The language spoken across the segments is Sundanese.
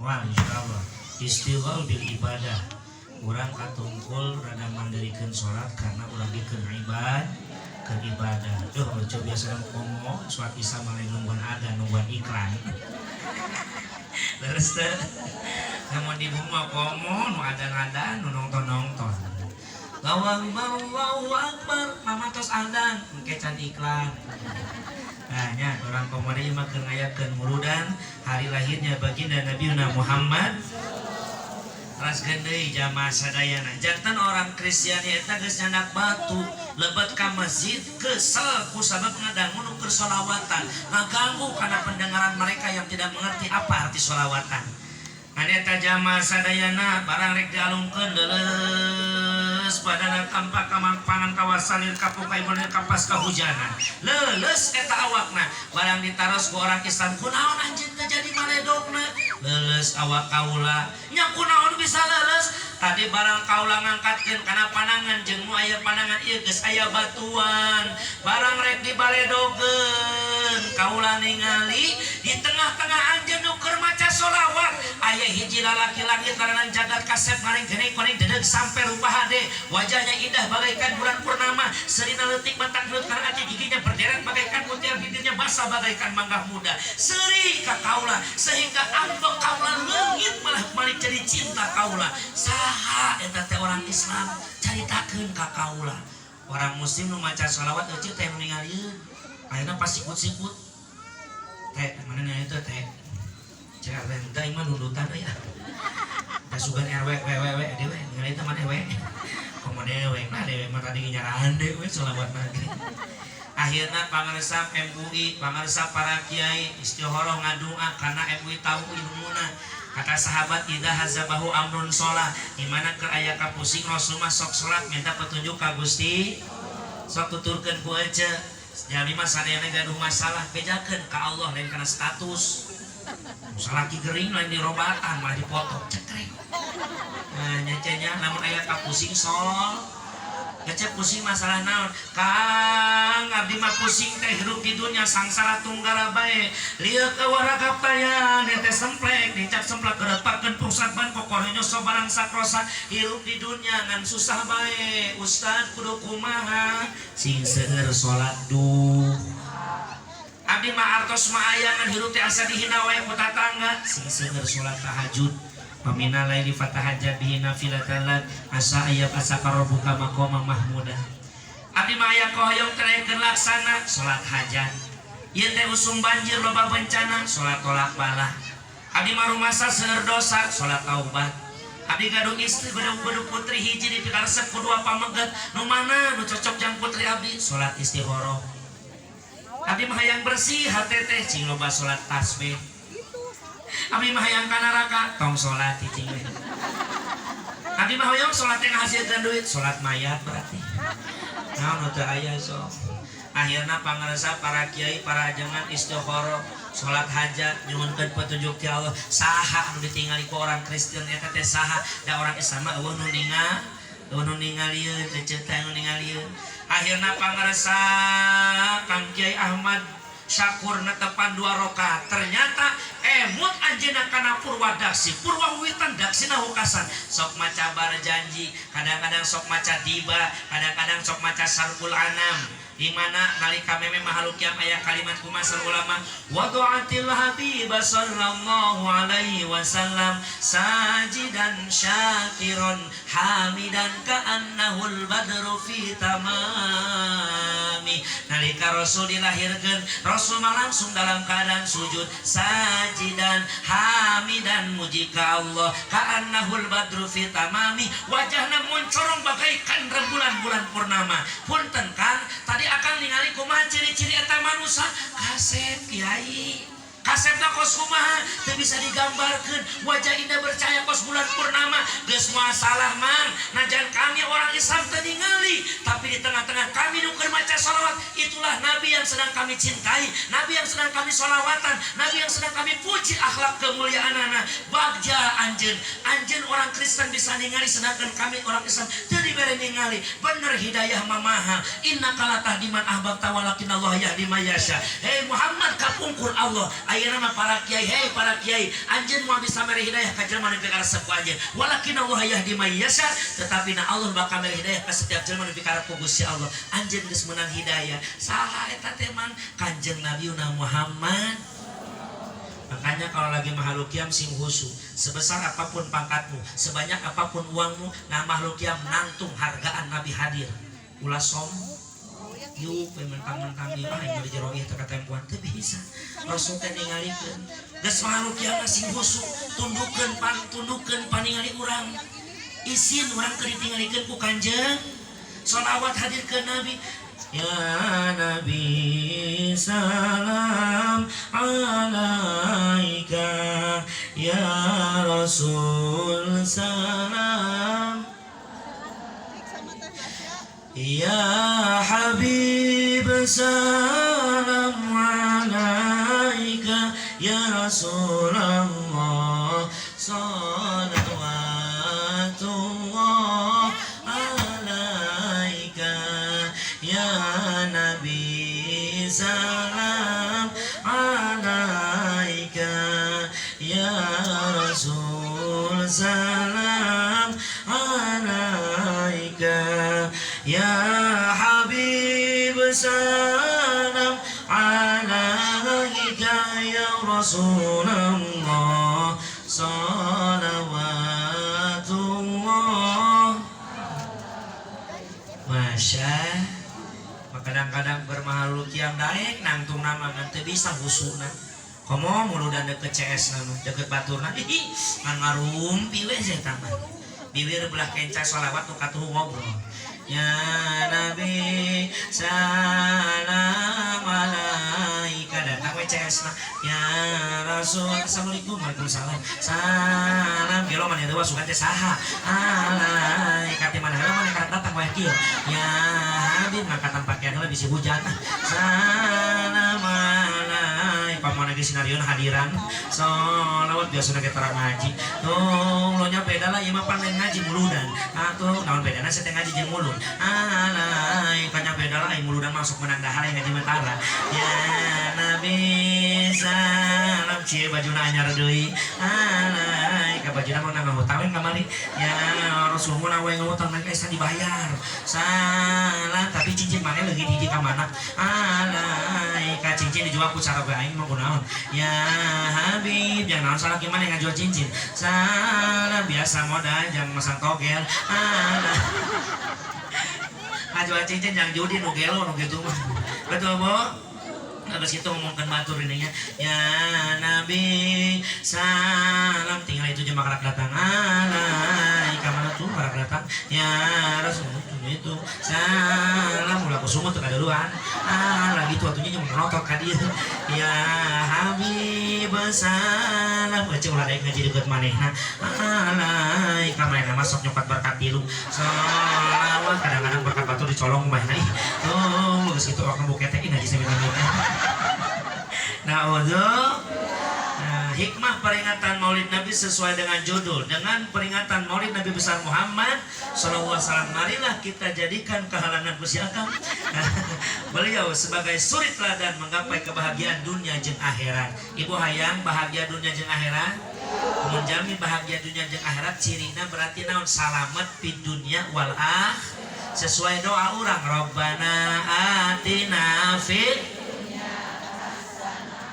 Moal, insyaallah. Istighal bil ibadah. Urang katungkul rada mandirikeun salat karena urang dikeun keur ibadah. Duh, coba biasa ngomong salat Isya malah nungguan adan, nungguan iklan. Terus teh namun di bumi mah komo nu adan-adan, nu nonton-nonton. Allahu Akbar, Allahu Akbar, mama tos adan, engke can iklan. Nah, nya urang komo deui mah keur ngayakeun muludan hari lahirnya baginda Nabi Muhammad. Teraskeun deui jamaah sadayana. Janten orang Kristiani eta geus nyandak batu lebet ka masjid, kesel ku sabab ngadangu nu keur sholawatan, ngaganggu kana pendengaran mereka yang tidak mengerti apa arti sholawatan. Ngan eta, jamaah sadayana, barang rek dialungkeun, leuleus badana kampak kamampangan kawasalir kapuka ibun kapas kahujanan, leuleus eta awakna. Barang ditaros ku orang Islam, "Kunaon anjeun teh jadi maledogna?" "Leuleus awak kaula." "Nya kunaon bisa leuleus?" "Tadi barang kaula ngangkatkeun kana panangan jeung nu aya panangan ieu geus aya batuan. Barang rek dibaledogeun, kaula ningali di tengah-tengah anjeun nu keur maca sholawat aya hiji lalaki langit laranan jagat kasep ngaring geuning kuning dedeg sampai rupa hade, wajahnya indah bagaikan bulan purnama, serina leutik matak nurut kana ati, giginya berderet bagaikan mutiara, bibirnya basah bagaikan mangga muda. Seuri ka kaula sehingga ambek kaula leungit, malah balik jadi cinta kaula. Saha eta teh?" Orang Islam, "Caritakeun ka kaula." Orang muslim nu maca sholawat euceu teh nu ningalieun. Ayeuna pas sikut-sikut teh, "Mana nih itu teh?" Cek RW, "Entah mah nundutan euy ah. Da sugan RW W W W dewe ningali teh mana we. Komo dewek lah, dewek mah tadi nyaraan dewe sholawat mah." Akhirnya pangersa MUI, pangersa para kiai istikharah, ngadua, karena MUI tahu ilmuna. Kata sahabat, idza hazabahu amrun sholah, di mana keur aya kapusing, Rasul mah sok salat minta petunjuk ka Gusti. Sok tuturkeun ku ece. Jalmi mah sadayana gaduh masalah, bejakeun ka Allah, lain kana status. Salaki gering lain dirobatan, malah dipoto cekrek. Nah, nyecenya lamun aya kapusing sol. Ngecek pusing masalah naon? "Kang, abdi mah pusing teh, hirup di dunya sangsara tunggara bae. Lieu ka waragaptayan teh semplek, nincak semplek gerepakeun pusat ban kokoronyo sobarang sakrosa, hirup di dunya ngan susah bae. Ustad, kudu kumaha?" Sing seueur salat duh. "Abdi mah artos mah aya, ngan hirup teh asa dihina wae ku tatangga." Sing seueur salat tahajud. Wa minal laili fatahajjad bihi nafilatan lak asa ayyab'atsaka rabbuka maqaman mahmuda. "Abdi mah aya kahoyong teu laksana." Salat hajat. "Ieu teh usum banjir, loba bencana." Salat tolak bala. "Abdi mah rumasa seueur dosa." Salat taubat. "Abdi gaduh istri, gaduh gaduh putri hiji, dipikaresep ku dua pameget, nu mana nu cocok jang putri abdi?" Salat istikharah. "Abdi mah hayang bersih hate teh." Cing loba salat tasbih. "Abdi mah hayang ka neraka." Tong salat cicing we. "Abdi mah hoyong salat yang ngahasilkeun duit." Salat mayat berarti. Naon nu teu aya sok. Akhirna pangersa para kiai, para ajengan istikharah, salat hajat, nyuhunkeun petunjuk ti Allah, saha anu ditingali ku orang Kristen eta teh saha? Da orang Islam mah euweuh nu ningal, euweuh nu ningalieun, teu teh nu ningalieun. Akhirna pangersa Kang Kiai Ahmad Syakur netepan dua rokaat, ternyata emut anjeunna kana purwadaksi, purwawitan daksina hukasan. Sok maca Barzanji kadang-kadang, sok maca diba kadang-kadang, sok maca Syarhul Anam, di mana nalika meme makhluk yang aya kalimat kumasal ulama, wada'atil habiba sallallahu alaihi wasallam sajidan syakiron hamidan ka'annahul badru fi tamami. Nalika Rasul dilahirkan, Rasul mah langsung dalam keadaan sujud, sajidan hamidan, muji ka Allah, ka'annahul badru fi tamami, wajahna moncorong bagaikan rembulan bulan purnama. "Punten Kang, tadi akang ningali kumaha ciri-ciri eta manusia?" "Kasep, Kiai." "Kasepna kos kumaha?" "Teu bisa digambarkeun, wajah indah bercahaya kos bulan purnama." "Geus moal salah, Mang. Najan kami orang Islam teu ningali, tapi di tengah-tengah kami nu keur maca sholawat, itulah nabi yang sedang kami cintai, nabi yang sedang kami sholawatan, nabi yang sedang kami puji akhlak kemuliaanana. Bagja anjeun. Anjeun orang Kristen bisa ningali, sedangkan kami orang Islam teu dibere ningali. Bener hidayah mamaha. Innaka la tahdi man ahbabta walakinallah yahdi man yasha. Hei Muhammad, kapungkur Allah. Ayeuna mah para kiai, hei." para kiai, anjeun moal bisa mere hidayah ka jelema nu pikaresep ku anjeun. Walakin Allah yahdi may yasha, tetapi na Allah bakal mere hidayah ka setiap jelema nu pikarep ku Gusti Allah. Anjeun geus meunang hidayah. Saha eta teh, Mang? Kanjeng Nabi Muhammad. Makanya kalau lagi makhluk kiam sing khusyuk. Sebesar apapun pangkatmu, sebanyak apapun uangmu, nah makhluk kiam nangtung hargaan Nabi hadir. Ulah som, yuk, mentang-mentang ieu ah di jero ieu teh katempoan teu bisa. Rasul teh ningalikeun. Geus makhluk kiam sing khusyuk, tundukeun pan tundukeun paningali urang. Isin urang keur ditingalikeun ku Kanjeng. Sholawat hadir ke Nabi. Ya Nabi, salam alaika. Ya Rasul, salam. Ya Habib, salam alaika. Ya Rasulullah, salawatullah alaika. Ya Nabi, salam alaika. Ya Rasul, salam alaika. Ya Habib, salam alaika. Ya Rasulullah, salawatullah. Masya, kadang-kadang bermahaluk yang daek nangtung nama ngan teu bisa husuna. Komo muludan deket CS nama deket baturna, ih, ngan ngarumpi we saya tambah bibir belah kenca sholawat nu katuhu ngobrol. Ya Nabi, salam alaika. Datang we CS na. Ya Rasul, assalamualaikum. Waalaikumsalam. Salam gelo mana teh sugan teh saha alaika teh mana heula mana karek datang wae kieu. Ya Habib, ngangkatan pakaian heula bisi hujan. Salam alaika pamana ge sinarion hadiran sholawat biasa ge terang ngaji tuh lo nya beda lah ieu mah pan lain ngaji muludan atuh naon bedana saya teh ngaji jeung mulud alai kanya beda lah muludan masuk menang dahar yang ngaji mentara. Ya Nabi, salam. Cie bajuna anyar deui alai ka bajuna mau nang ngutang we kamari. Ya Rasulullah we ngutang nang geus dibayar salam, tapi cincin mana leuwih hiji ka mana alai ka cincin dijual ku cara aing mah kunaon. Ya Habib, jangan naon salah gimana ngajual cincin salah biasa modal jangan masang togel alah ngajual cincin yang judi nu gelo nu gitu mah. Betul, Bu? Habis itu ngomongkan batur ininya. Ya Nabi, salam. Tinggal itu cuma karak datang alai ka mana tuh karak datang. Ya Rasul itu salam ulah kusumo tuh kadeluan ah lagi tuh atunya cuma melotot ka dieu. Ya Habib, salam. Ece ulah daek ngaji deukeut manehna alai ka manehna masuk nyokat berkat tilu salawat kadang-kadang berkat batur dicolong manehna ih tuh geus kitu orang buket teh ngaji sambil-sambil. Nah, nah, hikmah peringatan Maulid Nabi sesuai dengan judul. Dengan peringatan Maulid Nabi besar Muhammad Sallallahu Alaihi Wasallam, marilah kita jadikan kehalangan kusiakan beliau sebagai suri teladan menggapai kebahagiaan dunia jeung akhirat. Ibu hayang bahagia dunia jeung akhirat? Menjamin bahagia dunia jeung akhirat cirina berarti naon? Salamet di dunia wal akh. Sesuai doa urang, Rabbana atina fid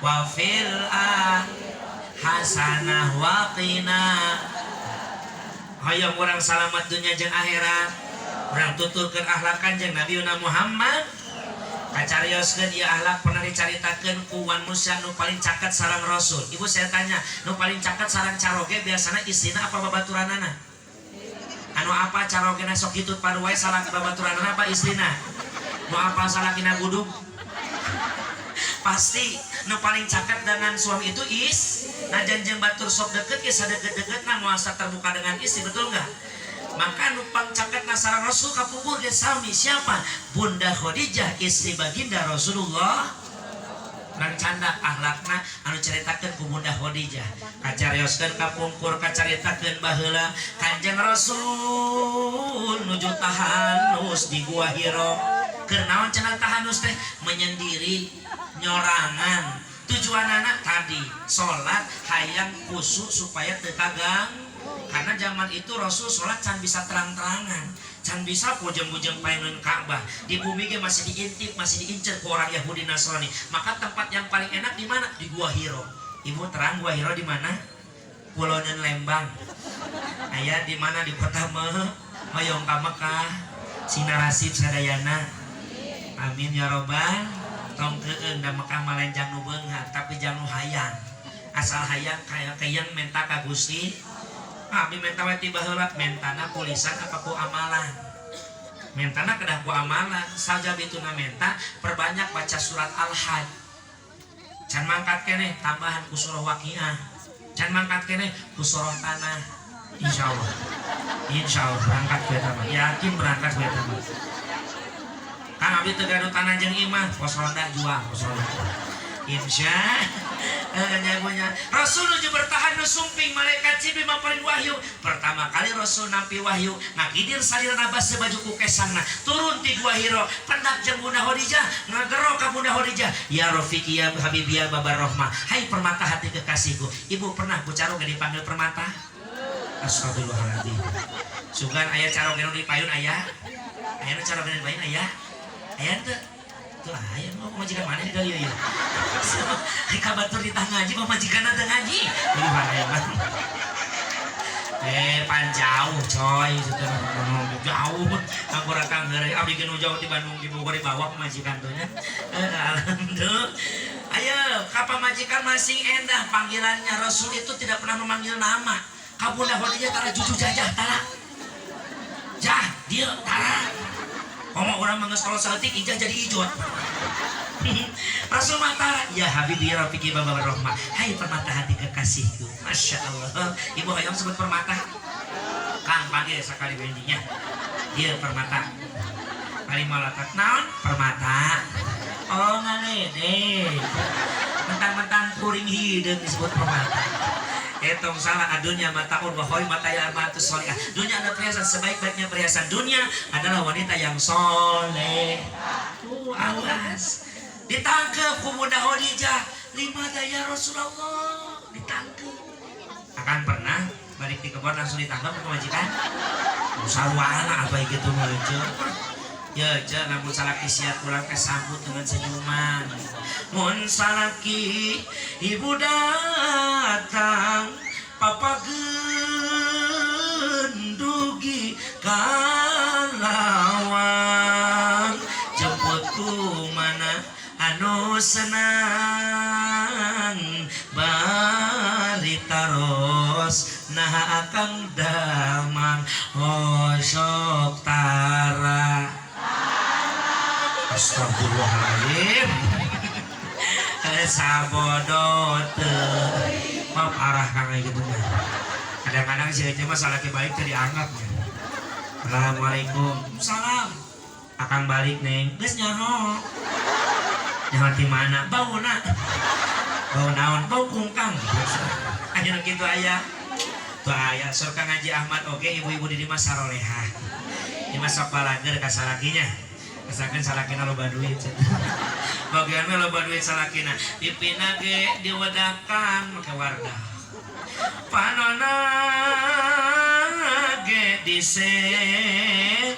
wa fil hasanah wa qina. Hayang urang salamat dunia jeung akhirat, urang tuturkeun akhlak Kanjeng Nabi Muhammad. Kacarioskeun ieu akhlak pernah dicaritakeun ku wan Musa nu paling caket sareng Rasul. Ibu, saya tanya, nu paling caket sareng caroge biasana istrina apa babaturanana? Anu apa carogena sok hitut padu wae sareng babaturanana apa istrina? Nu apa salakina buduk? Pasti nu paling caket dengan suami itu is. Najan jeung batur sok deket ge sadeket-deketna moal terbuka dengan istri, betul nggak? Maka nu pang caket sareng Rasul kapungkur ge sami siapa? Bunda Khadijah, istri baginda Rasulullah. Urang candak akhlakna anu caritakeun ku Bunda Khadijah. Kacarioskeun kapungkur kacaritakeun baheula Kanjeng Rasul nuju tahanus di Gua Hiro. Keur naon cenah tahanus teh? Menyendiri, nyorangan. Tujuan anak tadi sholat hayang khusyuk supaya teu kagang. Karena zaman itu Rasul sholat can bisa terang-terangan, can bisa bujeng-bujeng painun Ka'bah. Di bumi ge masih diintip, masih diincer ku orang Yahudi Nasrani. Maka tempat yang paling enak di mana? Di Gua Hiro. Ibu terang Gua Hiro di mana? Kulonan Lembang. Aya di mana? Di kota Hoyong ka Mekah. Sinarasib sadayana. Amin ya robbal. Tong keung da Mekah mah lain jang nu beunghar, tapi jang nu hayang. Asal hayang kayang menta ka Gusti. Abi menta we ti baheula, mentana ku lisan apa ku amalan? Mentana kedah ku amalan. Sajabituna menta perbanyak baca surat Al-Hajj. Can mangkat keneh tambahan ku surah Waqiah. Can mangkat keneh ku surah Tanah. Insyaallah. Insyaallah berangkat ku eta mah. Yakin berangkat ku eta mah. Kang abdi teu gaduh tanah jeung imah, pos ronda jual, pos ronda. Insya Allah. Rasul nuju bertahan nu sumping malaikat Jibril maparin wahyu. Pertama kali Rasul nampi wahyu, ngagidir salirana basa baju ku kesangna, turun ti Gua Hiro, pendak jeung Bunda Khadijah, ngagero ka Bunda Khadijah, ya Rafiqi ya Habibi ya Babar Rohmah, hai permata hati kekasihku. Ibu pernah ku caroge dipanggil permata? Astagfirullahaladzim. Sugan aya caroge nu dipayun aya? Aya nu caroge nu dipayun aya? Aya teu? Tuh aya mau pamajikan mana di ieu ya? Ai kabatur di tah ngaji pamajikanna teu ngaji. Jadi aya mah. Pan jauh coy, jauh. Ampura kang heureuy abdi ge nu jauh di Bandung di Bogor dibawa pamajikan teh nya. Alhamdulillah. Ayo, ka pamajikan masing endah panggilannya. Rasul itu tidak pernah memanggil nama. Ka Bunda Khadijah tara juju jajah tara. Jah, dia tara. Ngomong orang mah geus kalau saeutik ijah jadi ijot. Rasul mah tara, ya Habibi ya Rafiqi Baba Rohmah. Hai permata hati kekasihku. Masya Allah. Ibu hoyong sebut permata. Kang panggil sekali benjinya. Dia permata. Paling malakat naon? Permata. Oh ngalede. Mentang-mentang kuring hideung disebut permata. Tong salah adunya mataun wa khairu mata'il mar'atu sholihah. Dunia adalah perhiasan, sebaik-baiknya perhiasan dunia adalah wanita yang soleh. Awas. Ditangkep ku Bunda Khadijah. Lima daya Rasulullah ditangkep. Akan pernah balik di kebun langsung ditangkap ku majikan? Sarwana apa gitu mah. Ya, namun salaki siap pulang ke sambut dengan senyuman. Mun salaki ibu datang, papa gendugi kalawang, jemputku mana anu senang, bari taros nah akang damang, osok tara. Astagfirullahaladzim. Sabodo teu. Maaf arah kang gitu mah. Kadang-kadang si Ece mah salaki baik teu dianggap ya. Assalamualaikum. Salam. Akang balik neng. Geus nyaho. Nyaho ti mana? Bauna. Bau naon? Bau kungkang. Aya kitu aya. Tuh aya sur Kang Haji Ahmad oge ibu-ibu di dieu mah sarolehah. Ieu mah sok balager ka salakinya. Asalkan salakina loba duit. Bagian mah loba duit salakina. Dipina ge diwedakan make wardah. Panona ge diset.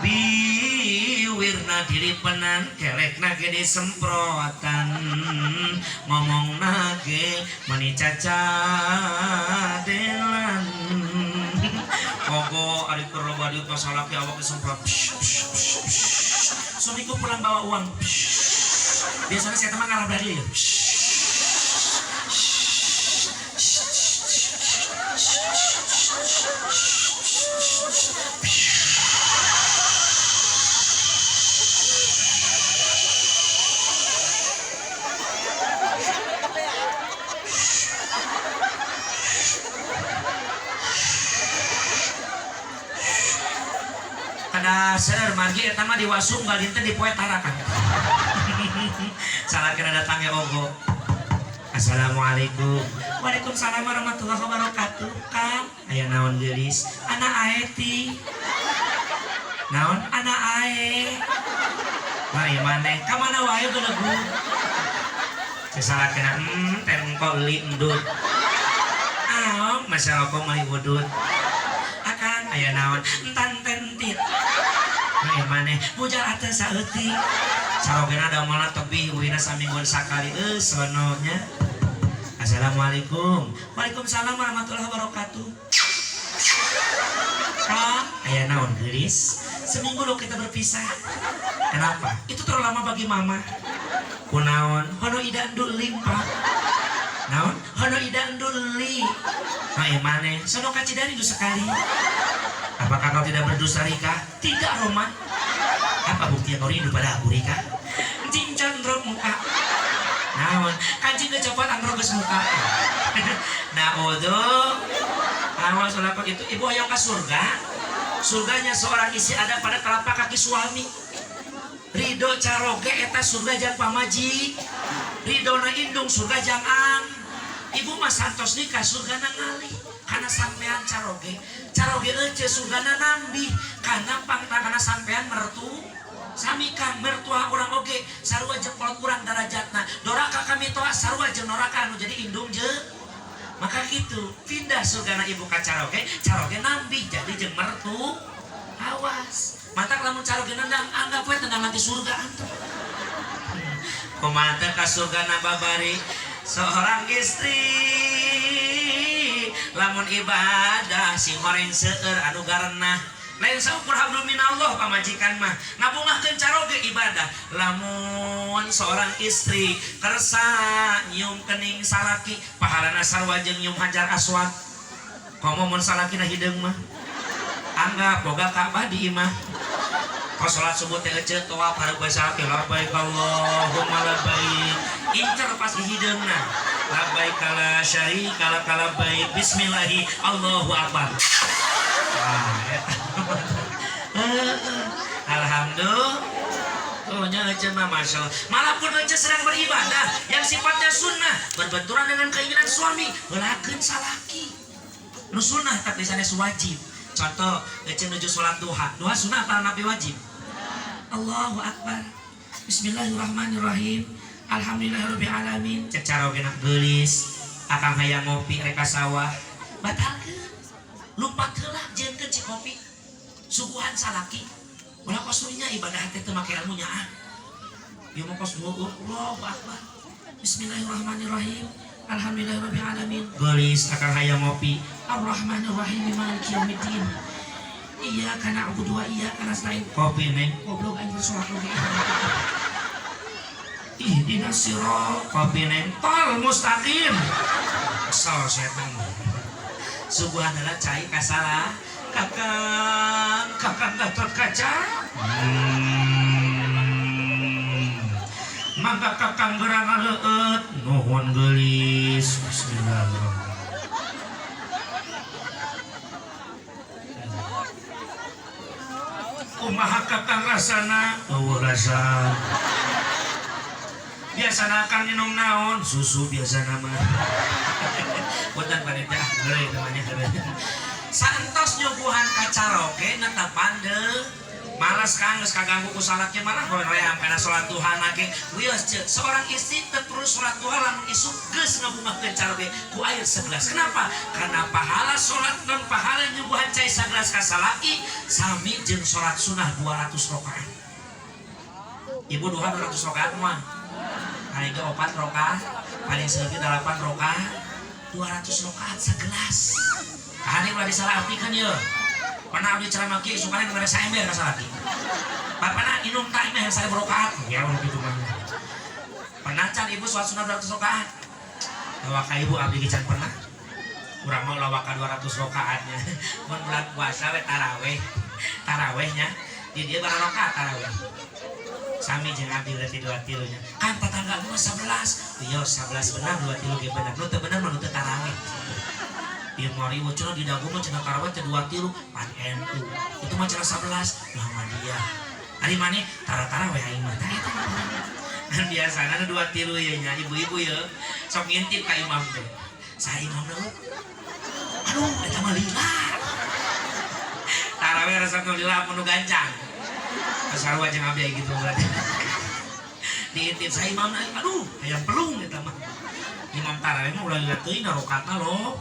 Biwirna dilipenan, kelekna ge disemprotan. Ngomongna ge mani cacadelan. Kogo ari keur loba duit mah salaki awak disemprot. Suamiku pulang bawa uang. Biasanya saya teman ngalah dari ya. Kada seueur margi eta mah diwasung galinten di poe tarakan. Salah kena datang ya ogo. Assalamualaikum. Waalaikumsalam warahmatullahi wabarakatuh. Kang, aya naon geulis? Anak ae ti. Naon anak ae? Wah, ieu maneh ka mana wae geuleuh. Cesalakina teh engko li endut. Ah, masalah kok mah wudut. Akang aya naon? Entan tentit. Nah, maneh bujar atuh saeutik. Sarogena damelna tebih uina samingguan sakali sono nya. Assalamualaikum. Waalaikumsalam warahmatullahi wabarakatuh. Kang, aya naon geulis? Seminggu lo kita berpisah. Kenapa? Itu terlalu lama bagi mama. Kunaon? Hono ida endul limpa. Naon? Hono ida endul li. Nah, maneh? Sono kacidari itu sekali. Apakah kau tidak berdosa, Rika? Tidak, Roma. Apa buktinya kau rindu pada aku, Rika? Cincang muka. Naon? Kancing kecopot andro geus muka. Naudzu. Awas ulah itu ibu hayang ka surga. Surganya seorang istri ada pada telapak kaki suami. Ridho caroge eta surga jang pamaji. Ridho na indung surga jangan. Ibu mah santos nikah surga na ngalih. Karena sampean caroge. Caroge ece surgana nambih. Karena pangtangana sampean mertu. Sami kang mertua urang oge sarua jeung kolot urang darajatna. Doraka kami toa sarua jeung noraka anu jadi indung je. Maka gitu pindah surgana ibu ka caroge, caroge nambih jadi jeung mertu. Awas. Matak lamun caroge nendang anggap we tendang nanti surga antum. Kumaha teh ka surgana babari seorang istri lamun ibadah sing horeng seueur anu garenah. Lain saukur hablum minallah pamajikan mah ngabungahkeun caroge ibadah. Lamun seorang istri kersa nyium kening salaki pahalana sarua jeung nyium hajar aswad. Komo mun salakina hideung mah anggap boga Ka'bah di imah. Kos salat subuh teh ece tawaf hareup bae salaki labbaik Allahumma labbaik. Incer pas hideungna. Labbaik la syarika lak labbaik bismillahi Allahu akbar. Ah, eta. Alhamdulillah. Oh, nya ece mah masya Allah. Malah pun ece sedang beribadah yang sifatnya sunnah berbenturan dengan keinginan suami, heulakeun salaki. Nu sunnah tapi sanes wajib. Contoh, ece nuju sholat duha. Duha sunnah apa nabi wajib? Allahu akbar. Bismillahirrahmanirrahim. Alhamdulillahirabbil alamin. Cek caroge nak geulis, akang hayang ngopi rek ka sawah. Batalkeun. Lumpat heula jieunkeun ci kopi. Suguhan salaki. Ulah kos nya ibadah teh teu make ilmu nya ah. Ieu mah kos Allahu akbar. Bismillahirrahmanirrahim. Alhamdulillahirabbil alamin. Geulis akang hayang ngopi. Arrahmanirrahim maliki yaumiddin. Iyyaka na'budu wa iyyaka nasta'in. Kopi neng, goblok aing salat oge. Ihdinas siratal kopi neng, tol mustaqim. Kesel setan. Suguhan heula cai kasalah. Kakang, kakang Gatot Kaca. Mangga kakang gerang leueut, nuhun geulis. Bismillahirrahmanirrahim. Kumaha kakang rasana? Eueuh rasa. Biasana akang minum naon? Susu biasana mah. Punten panitia, heureuy namanya heureuy. Saentos nyuguhan ka caroge netepan deui. Malas kang geus kaganggu ku salaknya malah hoream kana salat duha ge. Wios ceuk seorang istri teu perlu salat duha lamun isuk geus ngabungahkeun caroge ku air segelas. Kenapa? Karena pahala salat non pahala nyuguhan cai sagelas ka salaki sami jeung salat sunah 200 rakaat. Ibu duha 200 rakaat mah. Paling ge 4 rakaat, paling seueur 8 rakaat, 200 rakaat segelas. Kahane ulah disalahartikeun yeuh. Pernah abdi ceramah kieu isukana nu saember ka salaki. Bapana inum tak imeh 1000 rakaat. Ya Allah kitu mah. Pernah can ibu salat sunah 200 rakaat? Lawak ka ibu abdi ge can pernah. Urang mah lawak ka 200 rakaatnya. Mun bulan puasa we taraweh. Tarawehnya di dieu bara rakaat taraweh. Sami jeung abdi berarti 2 tilu nya. Kan tetangga mah 11. Ieu 11 benar 2 tilu ge benar. Nu teu benar mah nu teu taraweh. Di mari cenah di dagu mah cenah taraweh teh 2 tilu pan NU. Itu mah cenah 11 Muhammadiyah. Ari maneh tara-taraweh aing mah tah eta. Kan biasana nu 2 tilu ye nya ibu-ibu ye sok ngintip ka imam teh. Saha imamna? Aduh eta mah lila. Taraweh rasa nu lila mun nu gancang. Sarua jeung abdi gitu berarti. Diintip saya imam, aduh hayang pelung eta mah. Imam tarawih mah ulah lihat teuing rakaatna lo.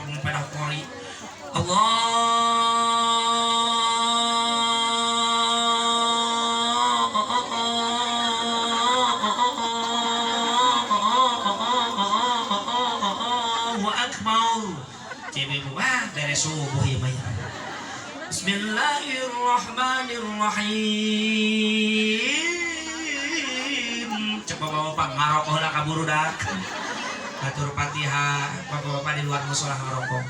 Ngomong pada qori. Allah Akbar. Cewek wah beres subuh ieu mah. Bismillahirrahmanirrahim. Cek bapak-bapak ngarokok heula ka burudak. Batur Fatihah, bapak-bapak di luar musola ngarokok.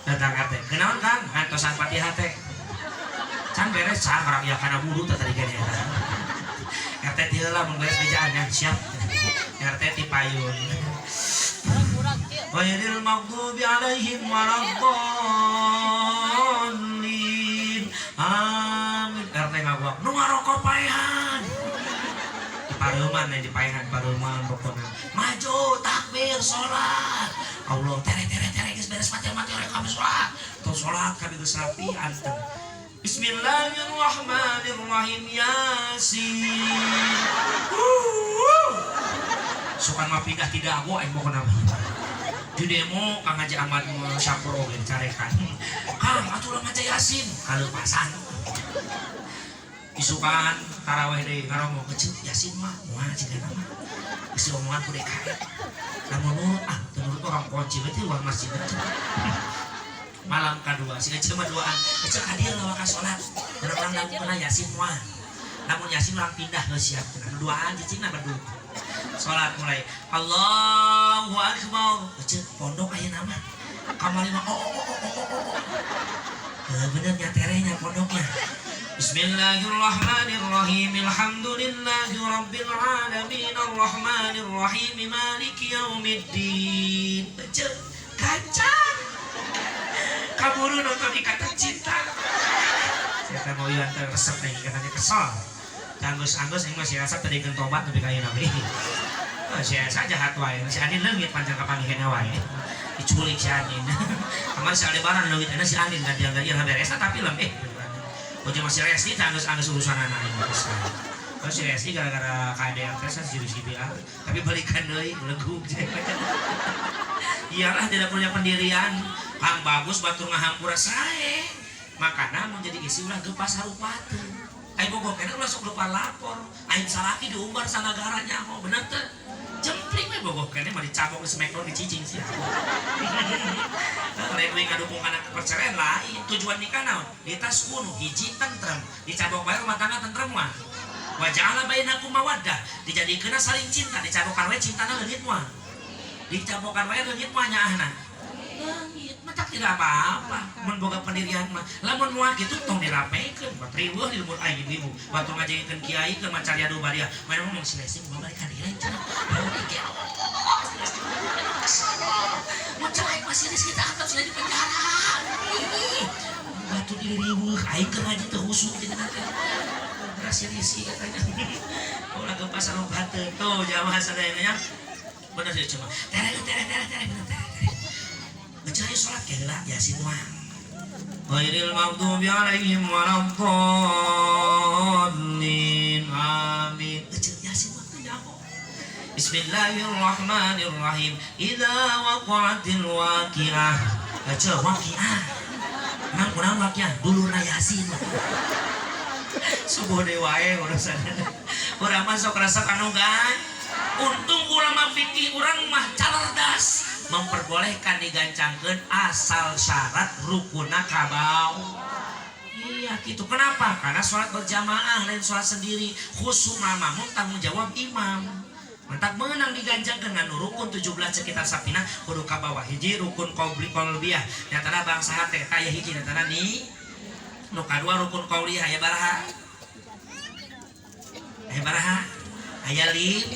Datang ka teh. Kunaon Kang? Ngantosan Fatihah teh. Can beres can orang ya kana buru teh tadi kene eta. RT ti heula mun beres bejaan ya, siap. RT ti payun. Ghairil maghdubi alaihim waladdallin. Amin. RT ngaguak nu ngarokok paehan. Di pareuman di paehan pareuman pokona. Maju takbir salat. Allah tere tere tere geus beres mati mati rek kami salat. Tong salat kami geus rapi anteng. Bismillahirrahmanirrahim. Yasin. Sukan mah pindah tidak aku aing pokona mah. Di demo Kang Haji Ahmad Syapur oge dicarekan. Kang atuh ulah maca Yasin kaleupasan. Isukan taraweh deui ngarongo kecil Yasin mah moal cigana mah. Geus omongan ku DKM. Lamun nurut ah teu nurut orang kunci we teh luar masjid. Malam kadua si eceu mah duaan. Eceu ka dieu lawa ka salat. Urang dangu Yasin moal. Lamun Yasin urang pindah geus siap. Duaan cicingna bedug. Salat mulai Allahu Akbar. Eceu pondok aya nama. Kamari mah oh oh oh oh oh. Bener nya terehnya pondoknya. Bismillahirrahmanirrahim. Alhamdulillahi rabbil alamin arrahmanirrahim maliki yaumiddin. Eceu kacan. Kaburu nonton Ikatan Cinta. Saya mau ieu teh resep teh ikatannya kesel. Anggus-anggus ini masih rasa tadi tobat tapi kayak nabi. Saya saja jahat wae. Si Anin leungit panjang kapanggihna wae. Diculik si Anin. Kamari si Aldebaran leungit ana si Anin gantian-gantian beres tapi film Ojo masih Resti anggus-anggus urusan anak ini. Terus si Resti gara-gara KDRT saya si Rizky Billar, tapi balikan deui belegug. Iyalah tidak punya pendirian. Kang bagus batur ngahampura sae. Makana mun jadi isi ulah geupas harupateun. Aing bogoh keneh ulah sok lupa lapor. Aing salaki diumbar sanagara nyaho bener teu? Jempling we bogoh keneh mah dicabok di Smackdown dicicing sih. Lain we ngadukung kana perceraian lain. Tujuan nikah naon? Ditas kuno hiji tentrem. Dicabok bae rumah tangga tentrem mah. Wa ja'ala bainakum mawaddah. Dijadikeunna saling cinta, dicabokan we cintana leungit mah. Dicabokan wae leungit mah nyaahna. Leungit mah tak tidak apa-apa. Mun boga pendirian mah. Lamun moal kitu tong dirapekeun, buat riweuh di lembur aing ibu. Batur ngajengkeun kiai keur macarya du baria. Mana ngomong si Lesi mau balik ka dieu cenah. Mun cerai masih Rizky kita anggap sudah di penjara. Batur di riweuh aing keur ngaji teu husuk gitu teh. Si Rizky katanya. Ulah ke pasar obat tuh jamaah sadayana. Bener sih cuma tere tere tere tere bener tere tere. Baca ayo sholat ke heula Yasin mah. Ghairil maghdubi alaihim waladdallin. Amin. Baca Yasin mah teu nyaho. Bismillahirrahmanirrahim. Idza waqa'atil waqi'ah. Baca waqi'ah. Mang kunaon waqi'ah? Dulurna Yasin. Subuh deui wae urusan. Urang mah sok rasa kanu gan. Untung ulama fikih urang mah calerdas memperbolehkan digancangkeun asal syarat rukuna kabau. Iya gitu. Kenapa? Karena sholat berjamaah lain sholat sendiri. Khusus makmum tanggung jawab imam. Mantap menang digancangkeun nganu rukun 17 sekitar sapina kudu ka bawah hiji rukun qauli qalbiyah. Nyatana bangsa hate taya hiji nyatana ni nu kadua rukun qauliyah aya baraha. Aya baraha. Aya lim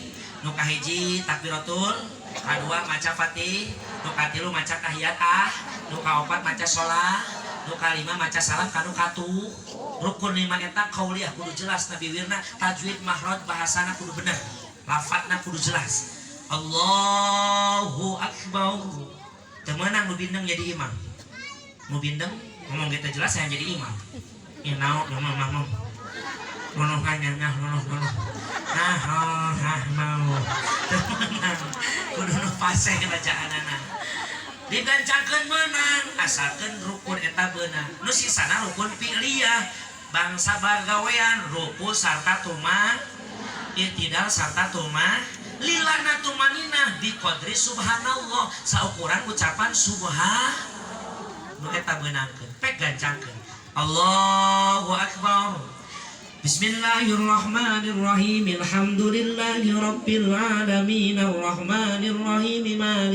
nu kahiji takbiratul kadua maca fatih, nu katilu maca tahiyat ah, nu kaopat maca sholat, nu kalima maca salam, kanu katu. Rukun lima eta qauliyah kudu jelas nabi wirna tajwid mahraj bahasana kudu bener, lafadzna kudu jelas. Allahu akbar. Teu meunang nu bindeng jadi imam. Nu bindeng ngomong kita jelas yang jadi imam. Ieu naon ngomong ngomong. Nono nganyangah nono nono. Nah, oh, nah mau. Teu meunang. Kudu nu fasih bacaanana. Digancangkeun meunang, asalkeun rukun eta beunang. Nu sisana rukun fi'liyah. Bangsa bagawean ruku sarta tuma, i'tidal sarta tuma, lilana tumaninah biqadri subhanallah, saukuran ucapan subhan nu eta beunangkeun. Pek gancangkeun. Allahu akbar. Bismillahirrahmanirrahim. Alhamdulillahi rabbil alamin, arrahmanirrahim, maliki